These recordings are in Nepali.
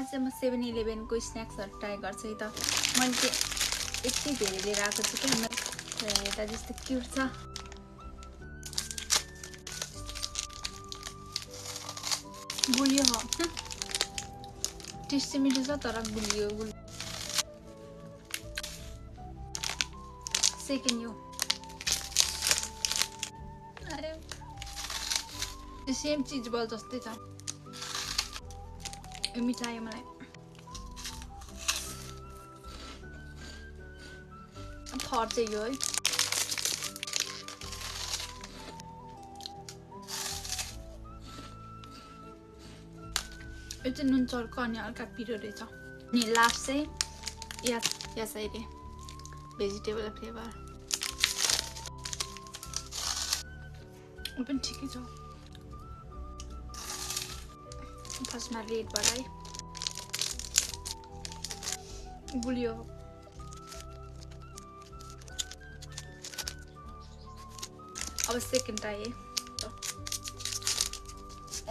आज चाहिँ म 7-11 को स्न्याक्सहरु ट्राई गर्छु है त। मैले चाहिँ यति धेरै लिएर आएको छु के हेर्दा जस्तो क्यूट छ। गुलियो हो टेस्टी मिठो छ तर गुलियो सेकेन्ड यो सेम चीज बल जस्तै छ। मिठो आयो मलाई। थर्ड चाहिँ यो है। यो चाहिँ नुन चर्को अनि हल्का पिरो रहेछ। अनि लास्ट चाहिँ यासाइरे भेजिटेबल फ्लेभर पनि ठिकै छ। फर्स्टमा रेड बराई गुलियो अब सेकेन्ड ट्राई है।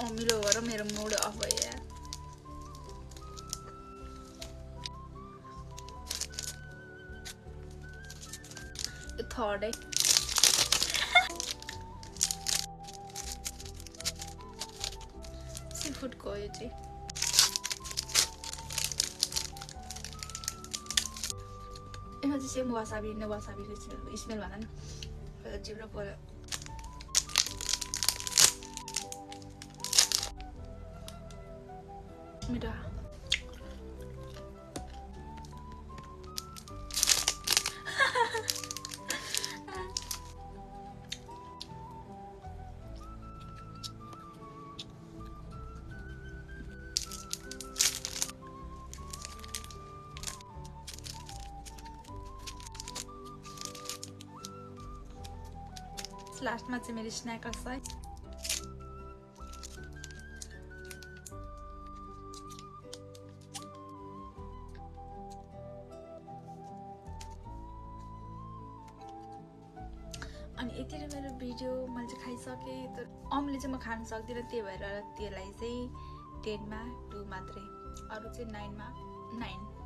अमिलो भएर मेरो मुड अफ भयो यार। थर्ड है। सी फूड को यो चाहिँ यसमा चाहिँ सेम वासाबी स्मेल भन्दा नि जिब्रो पर्यो। मिठो लास्टमा चाहिँ मेरो स्न्याकर्स है। अनि यति नै मेरो भिडियो मैले चाहिँ खाइसकेँ। तर अम्ले चाहिँ म खान सक्दिनँ, त्यही भएर त्यसलाई चाहिँ 10 मा 2 मात्रै, अरू चाहिँ 9 मा 9।